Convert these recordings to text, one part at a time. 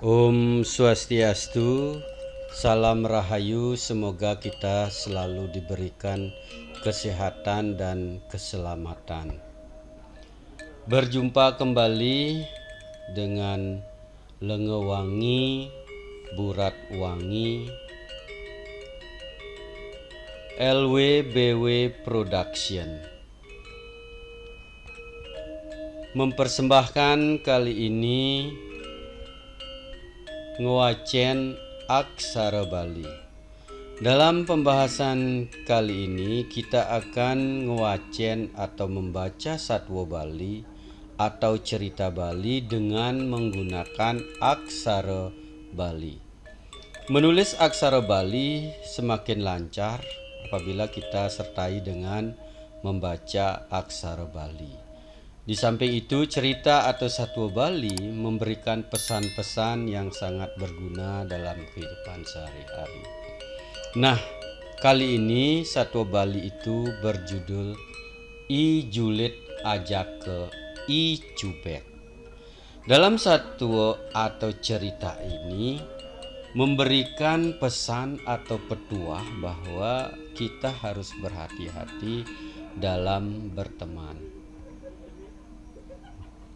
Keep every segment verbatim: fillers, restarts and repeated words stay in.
Om Swastiastu, salam rahayu, semoga kita selalu diberikan kesehatan dan keselamatan. Berjumpa kembali dengan Lengewangi, Burat Wangi, L W B W Production. Mempersembahkan kali ini ngwacén aksara Bali. Dalam pembahasan kali ini, kita akan ngwacén atau membaca satwa Bali atau cerita Bali dengan menggunakan aksara Bali. Menulis aksara Bali semakin lancar apabila kita sertai dengan membaca aksara Bali. Di samping itu, cerita atau satwa Bali memberikan pesan-pesan yang sangat berguna dalam kehidupan sehari-hari. Nah, kali ini satwa Bali itu berjudul I Julid Ajaka I Cubék. Dalam satwa atau cerita ini memberikan pesan atau petuah bahwa kita harus berhati-hati dalam berteman.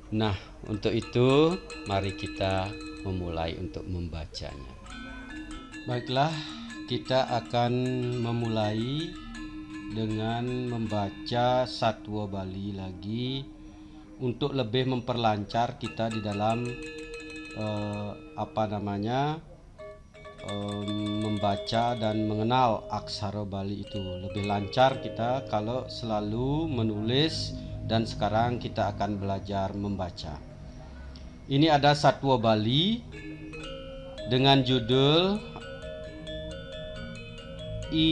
Nah, untuk itu mari kita memulai untuk membacanya. Baiklah, kita akan memulai dengan membaca satwa Bali lagi untuk lebih memperlancar kita di dalam, eh, apa namanya, em, membaca dan mengenal aksara Bali itu. Lebih lancar kita kalau selalu menulis, dan sekarang kita akan belajar membaca. Ini ada satwa Bali dengan judul I,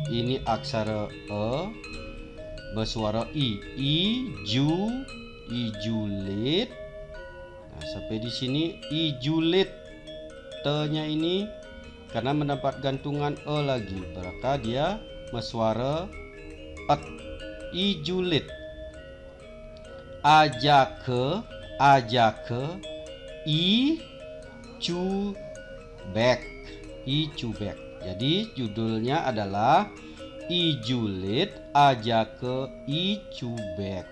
ini aksara E, bersuara I. I ju, I julid. Nah, sampai di sini I julid. T-nya ini karena mendapat gantungan E lagi, maka dia bersuara et. I julid. Ajaka, ajaka, I cubék. I cubék. Jadi judulnya adalah I julid ajaka I cubék.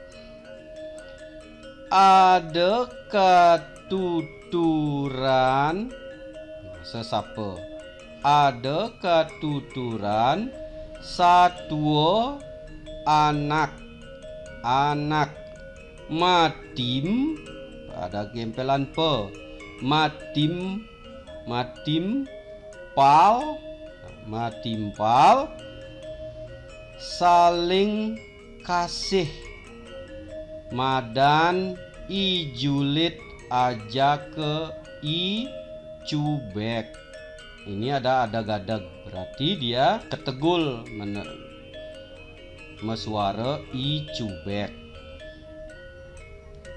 Ada katuturan sesapa. Ada katuturan satwa anak. Anak. Matim, ada gempelan pa. Matim, matim pal, matimpal, saling kasih. Madan I julid ajaka I cubék. Ini ada adag-adag, berarti dia ketegul mene-, mesuara I cubék.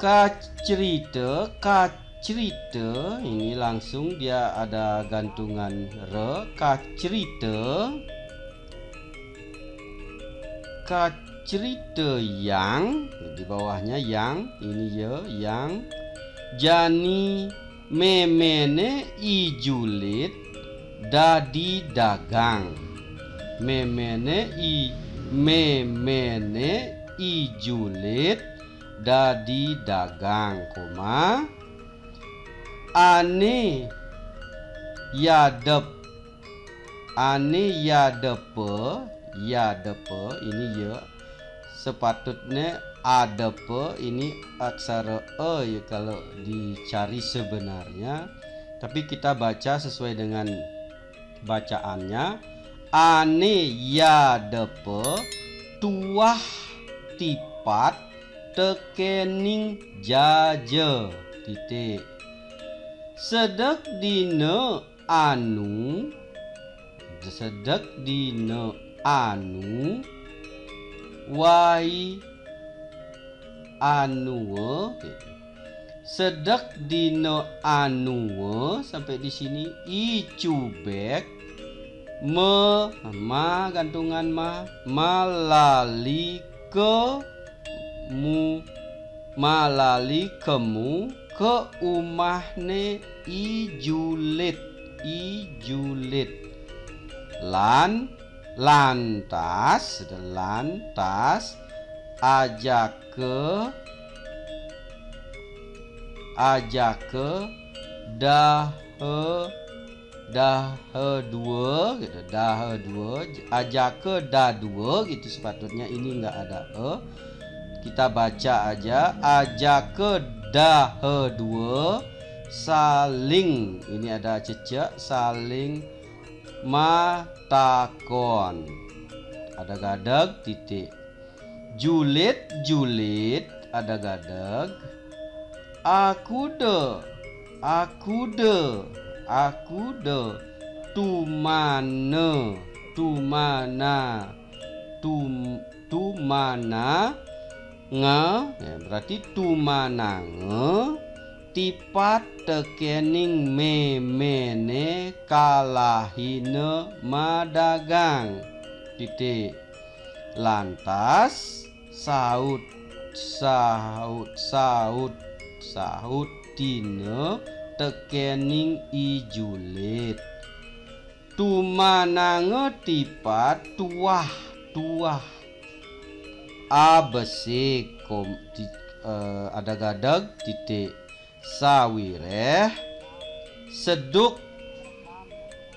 Kacrita, kacrita, ini langsung dia ada gantungan re. Kacrita, kacrita yang, di bawahnya yang, ini ya, yang. Jani méméné I julid dadi dagang. Méméné I, méméné I julid dadi dagang, koma. Ané yadep, ané yadepa, yadepa, ini ya. Sepatutnya adepa, ini aksara e ya kalau dicari sebenarnya. Tapi kita baca sesuai dengan bacaannya. Ané yadepa tuah tipat tekéning jaja. Titik. Sedek dina anu, sedek dina anu, wai anua, gitu. Sedek dina anua, sampai di sini, I Cubék, me, ma, gantungan ma, malali ke mu, malali kemu, ke umahne I Julit, I Julit. Lan, lantas, lantas, ajaka, ajaka dahe, dahe dua gitu, dahe dua, ajaka dadua gitu, sepatutnya ini nggak ada e. Kita baca aja, ajaka dahe dua saling, ini ada cecek, saling matakon. Ada gadeg, titik. Julit, julit, ada gadeg. Akude, akude, akude. Tumane, tumana, tum, tumana, nge, ya, berarti tumanange tipat tekening memene kalahine madagang. Titik. Lantas, saut, saut, saut, saut dine tekening I Julit. Tumanange tipat tuah, tuah. Abesik, kom, ti, eh, ada gadeg, titik. Sawireh seduk,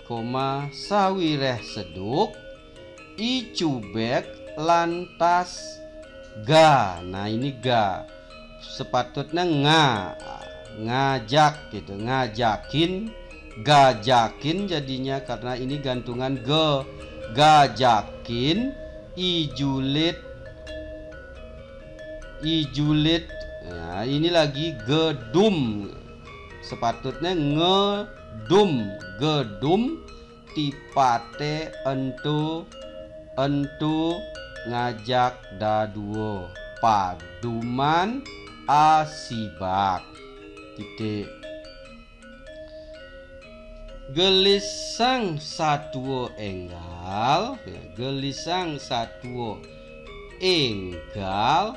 koma, sawireh seduk, I Cubek lantas ga. Nah, ini ga. Sepatutnya nga, ngajak gitu, ngajakin, gajakin jadinya karena ini gantungan ge. Gajakin I Julit, I Julit. Nah, ini lagi gedum. Sepatutnya ngedum, gedum tipate entu, entu ngajak dadua. Paduman asibak. Titik. Gelisang satua enggal, ya, gelisang satua enggal,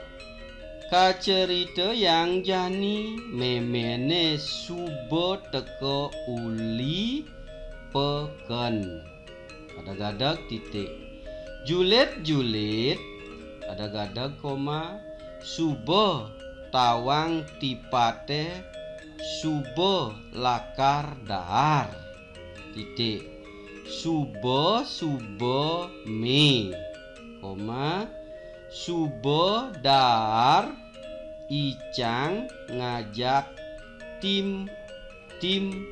kaceritayang jani memene suba teka uli peken. Ada gadeg, titik. Julit-julit, ada gadeg, koma, suba tawang tipate, suba lakar daar. Titik. Suba, suba me, koma, suba daar icang ngajak tim, tim,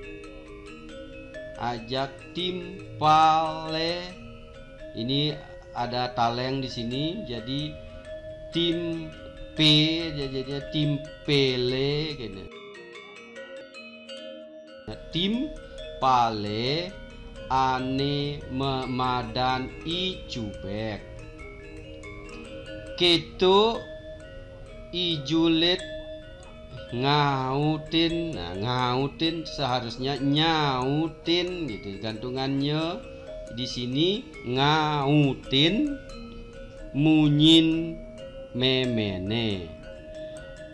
ajak tim pale. Ini ada taleng di sini, jadi tim P, jadinya tim pele gitu. Tim pale ane me-, madan I Cubek. Keto I Julit ngautin, nah, ngautin seharusnya nyautin gitu. Gantungannya di sini ngautin munyin memene.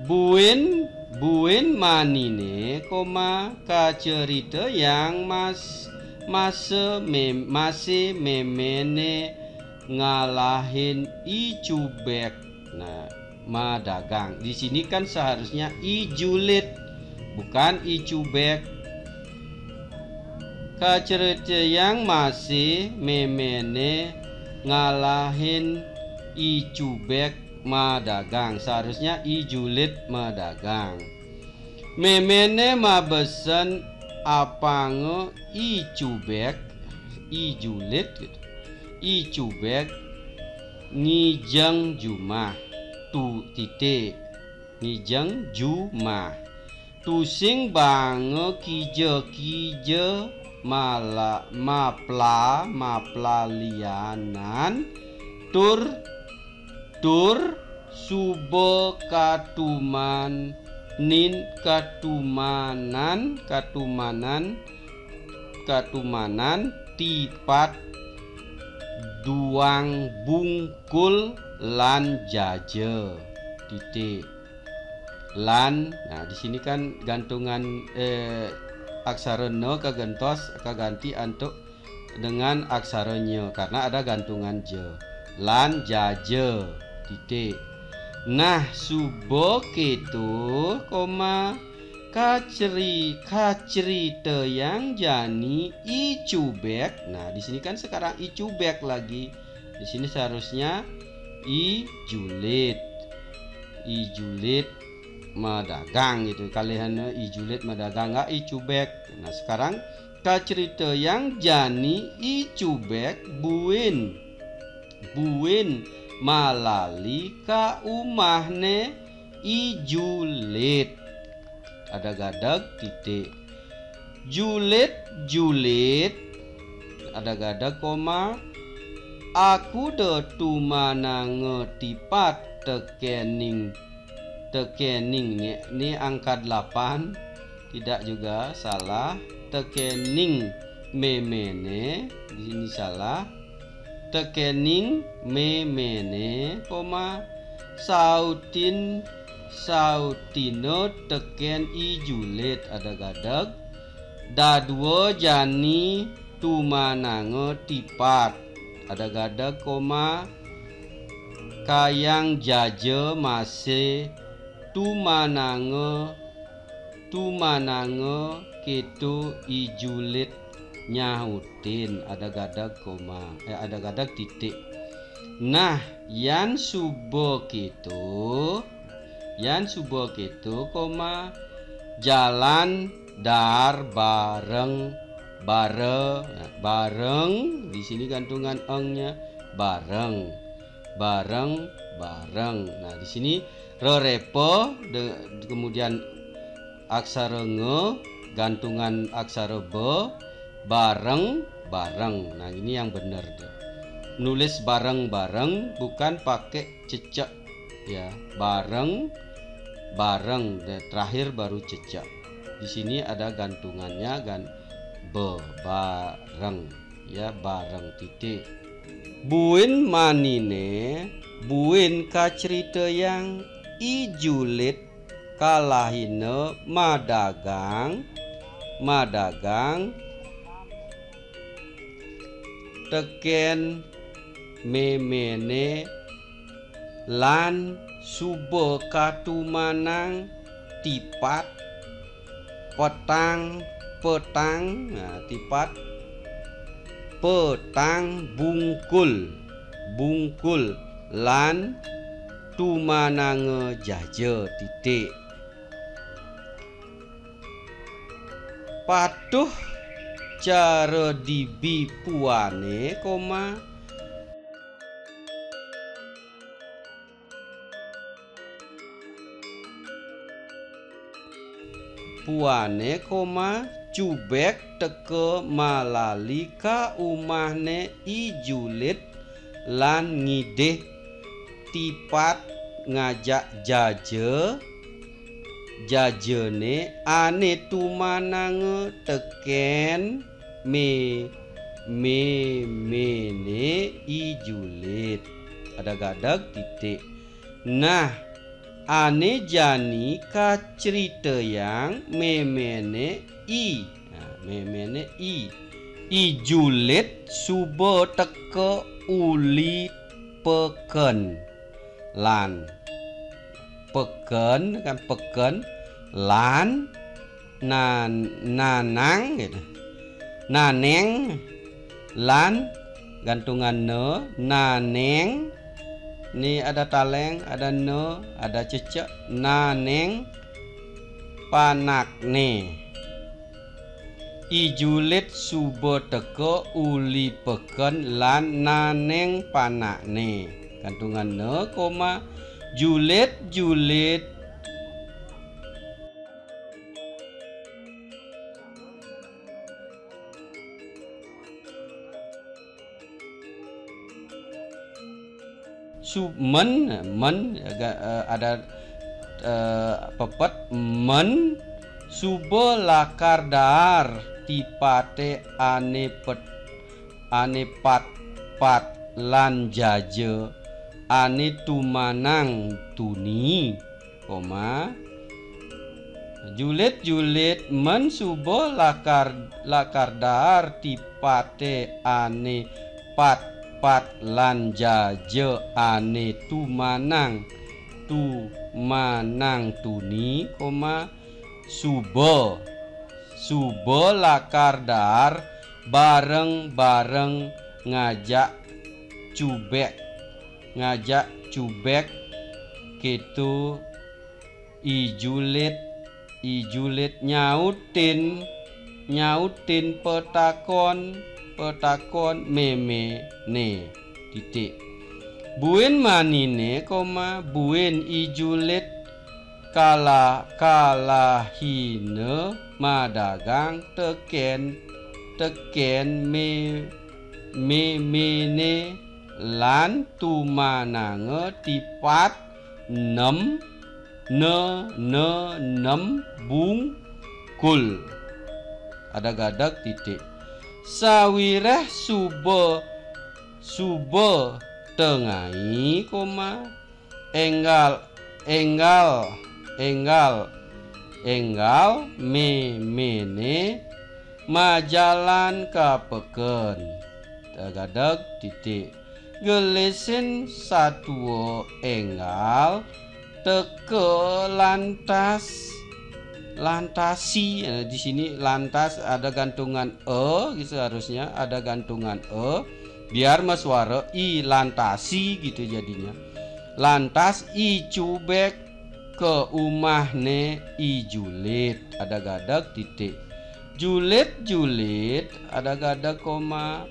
Buin, buin manine, koma, kaceritayang mas, mase mem-, mase memene ngalahin I Cubek. Nah, madagang. Di sini kan seharusnya I Julit, bukan I Cubek. Kaceritayang mase memene ngalahin I Cubek madagang. Seharusnya I Julit madagang. Memene mabesen apanga I Cubek, I Julit gitu. I Cubek ngijeng jumah. Tu, titik. Ngijeng jumah. Tusing baanga kija-kija mala-, mapla-, mapla lianan tur, tur suba katumanin, katumanan, katumanan, katumanan tipat duang bungkul lan jaja. Titik. lan. Nah, di sini kan gantungan, eh, aksara na kagentos, kaganti antuk dengan aksara nya karena ada gantungan ja. Lan jaja, titik. Nah, suba keto, koma, kacri-, kacritayang jani I Cubek. Nah, di sini kan sekarang I Cubek lagi. Di sini seharusnya I Julid. I Julid madagang gitu. Kalihan I Julid madagang, nggak I Cubek. Nah, sekarang kacritayang jani I Cubek buin. Buin malali ka umahne I Julid. Ada gadeg, titik. Julid, Julid. Ada gadeg, koma. Aku da tumananga tipat tekening, tekening ni, ni angka delapan. Tidak juga, salah. Tekening memene, di sini salah. Tekening memene, koma, sautin, sautina teken I Julid, ada gadeg. Dadua jani tumananga tipat, ada gadeg, koma, kayang jaja masih tumananga, tumananga keto I Julid nyautin, ada gadeg, koma, eh, ada gadeg, titik. Nah, yan suba keto, yan suba keto, koma, jalan daar bareng, bare-, bareng, di sini gantungan engnya, bareng. Bareng, bareng. Nah, di sini rerepa, de-, kemudian aksara nge, gantungan aksara be, bareng, bareng. Nah, ini yang benar deh. Nulis bareng-bareng bukan pakai cecek, ya. Bareng, bareng. Deh, terakhir baru cecek. Di sini ada gantungannya, gan-, be, bareng. Ya, bareng, titik. Buin manine, buin kacritayang I Julid kalahina madagang, madagang teken memene lan suba katumanang tipat petang, petang, nah, tipat petang bungkul, bungkul lan tumananga jaja, titik. Patuh cara dibi puane, koma, puane, koma, Cubek teka malali ka umahne I Julid lan ngidih tipat ngajak jaja, jajane ane tumananga teken me-, memene I Julid. Ada gadeg, titik. Nah, ane jani kacritayang memene I. Nah, memene I. I Julid suba teka uli peken. Lan. Peken, kan, peken. Lan. Nan-, nanang gitu. Naneng, lan, gantungan ne, naneng. Ni ada taleng, ada ne, ada cecek. Naneng panakne. I Julid suba teka uli peken lan naneng panakne. Gantungan ne, koma, Julid, Julid. Su-, men, men, ga-, eh, ada, eh, pepet, men suba lakar daar tipate ane pet-, ane pat-, pat lan jaja ane tumanang tuni. Koma, Julit-julit men suba lakar lakar daar tipaté ané patpat lan jaja ané tumanang tumanang tuni, koma, suba suba lakar daar bareng-bareng ngajak Cubék, ngajak Cubék, kéto. I Julit, I Julit nyautin, nyautin patakon, patakon méméné. Titik. Buin maniné, koma, buin I Julit kalah kalahina madagang tekén tekén mé méméné lan tumananga tipat nem ne ne nem bungkul. Ada gadeg titik. Sawiréh suba suba tengai, koma, énggal énggal énggal énggal méméné majalan ka peken. Ada gadeg titik. Gelisin satua énggal teka lantas lantasi. Nah, di sini lantas ada gantungan e gitu, harusnya ada gantungan e biar masuara i lantasi gitu jadinya. Lantas I Cubék ka umahné I Julit, ada gadeg titik. Julit-julit, ada gadeg koma.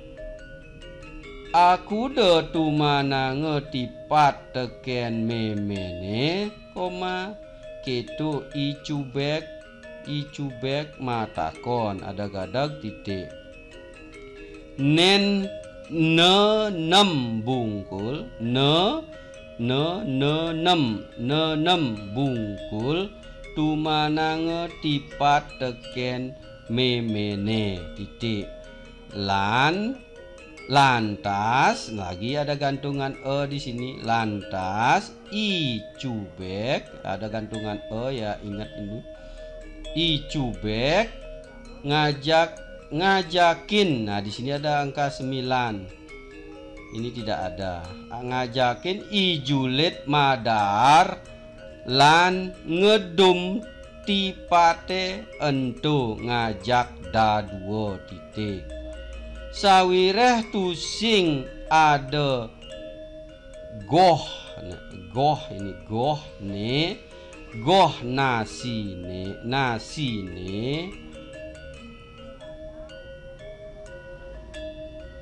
Akuda tumananga tipat tekén méméné, koma, kéto I Cubék, I Cubék matakon, ada gadeg titik. Nén ne nem bungkul, ne ne ne nem ne nem bungkul tumananga tipat tekén méméné, titik. Lan lantas, lagi ada gantungan e di sini. Lantas I Cubék, ada gantungan e ya, ingat ini. I Cubék ngajak ngajakin. Nah, di sini ada angka sembilan. Ini tidak ada. Ngajakin I Julit madaar lan ngedum tipaté ento ngajak dadua, titik. Sawiréh tusing ada goh, nah, goh ini goh né, goh nasiné, nasiné.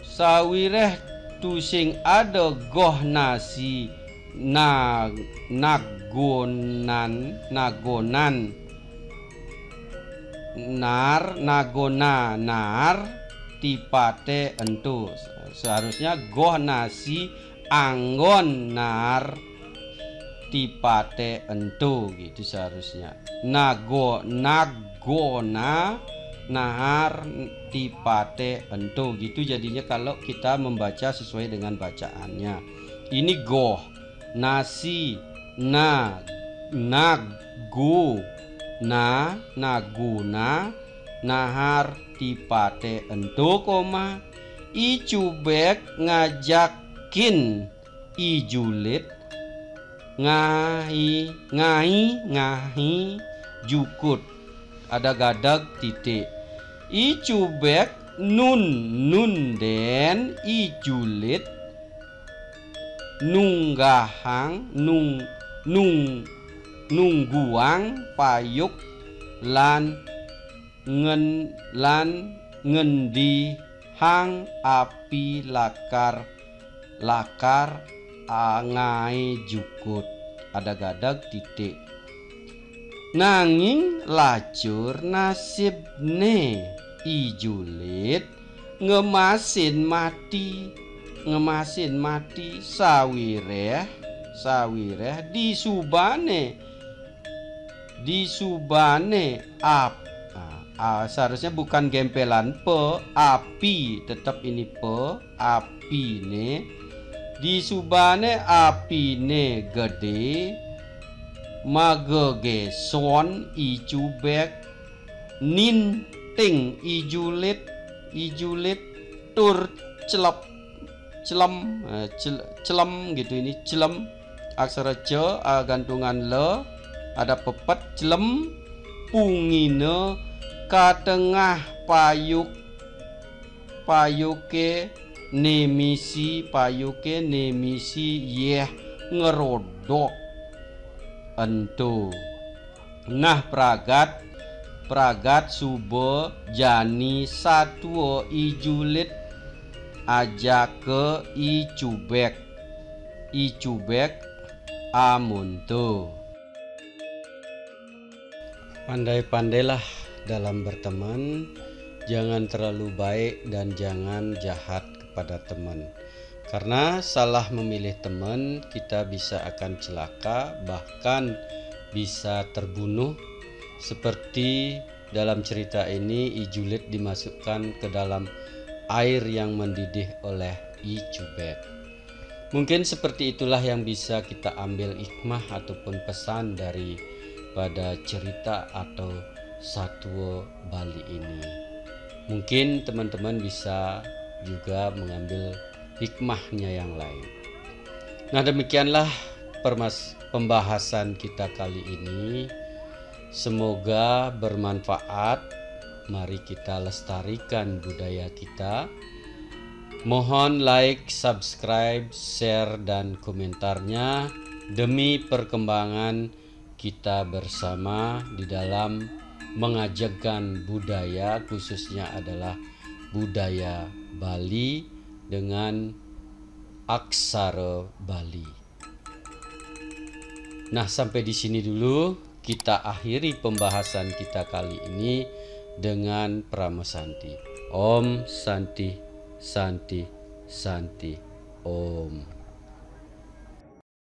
Sawiréh tusing ada goh nasi na nagonan nagonan nar nagona nar tipaté ento. Seharusnya goh nasi anggon nar tipaté ento gitu seharusnya. Nago nagona nahar tipaté ento gitu jadinya kalau kita membaca sesuai dengan bacaannya. Ini goh, nasi, na, nago, na, nagona, nahar tipaté ento, koma, I Cubék ngajakin I Julit ngai ngai ngai jukut. Ada gadeg titik. I Cubék nun nun dén I Julit nunggahang nung nung nungguang payuk lan ngen lan ngendihang api lakar lakar angai jukut. Ada gadeg titik. Nanging lacur nasibné I Julit ngemasin mati, ngemasin mati sawiréh, sawiréh disubané, disubané ap, ah, ah, seharusnya bukan gempelan pe, api, tetap ini pe, apiné, disubané apiné gedé, Magegeson i Cubek, ninting i Julit, i Julit, tur celep, celem, eh, cel-, celem gitu ini, celem. Aksara ce, a, gantungan le, ada pepet, celem, pungina, katengah payuk, payuke, nemisi, payuke, nemisi, yeh, ngerodok. Ento. Nah, pragat, pragat suba jani satua i Julit, ajaka i Cubek. I Cubek amonto. Pandai-pandailah dalam berteman, jangan terlalu baik dan jangan jahat kepada teman. Karena salah memilih teman, kita bisa akan celaka, bahkan bisa terbunuh. Seperti dalam cerita ini, I Julid dimasukkan ke dalam air yang mendidih oleh I Cubek. Mungkin seperti itulah yang bisa kita ambil hikmah ataupun pesan daripada cerita atau satua Bali ini. Mungkin teman-teman bisa juga mengambil hikmahnya yang lain. Nah, demikianlah permas-, pembahasan kita kali ini. Semoga bermanfaat. Mari kita lestarikan budaya kita. Mohon like, subscribe, share, dan komentarnya demi perkembangan kita bersama di dalam mengajarkan budaya, khususnya adalah budaya Bali dengan aksara Bali. Nah, sampai di sini dulu. Kita akhiri pembahasan kita kali ini dengan Parama Santi. Om Santi, Santi, Santi, Om.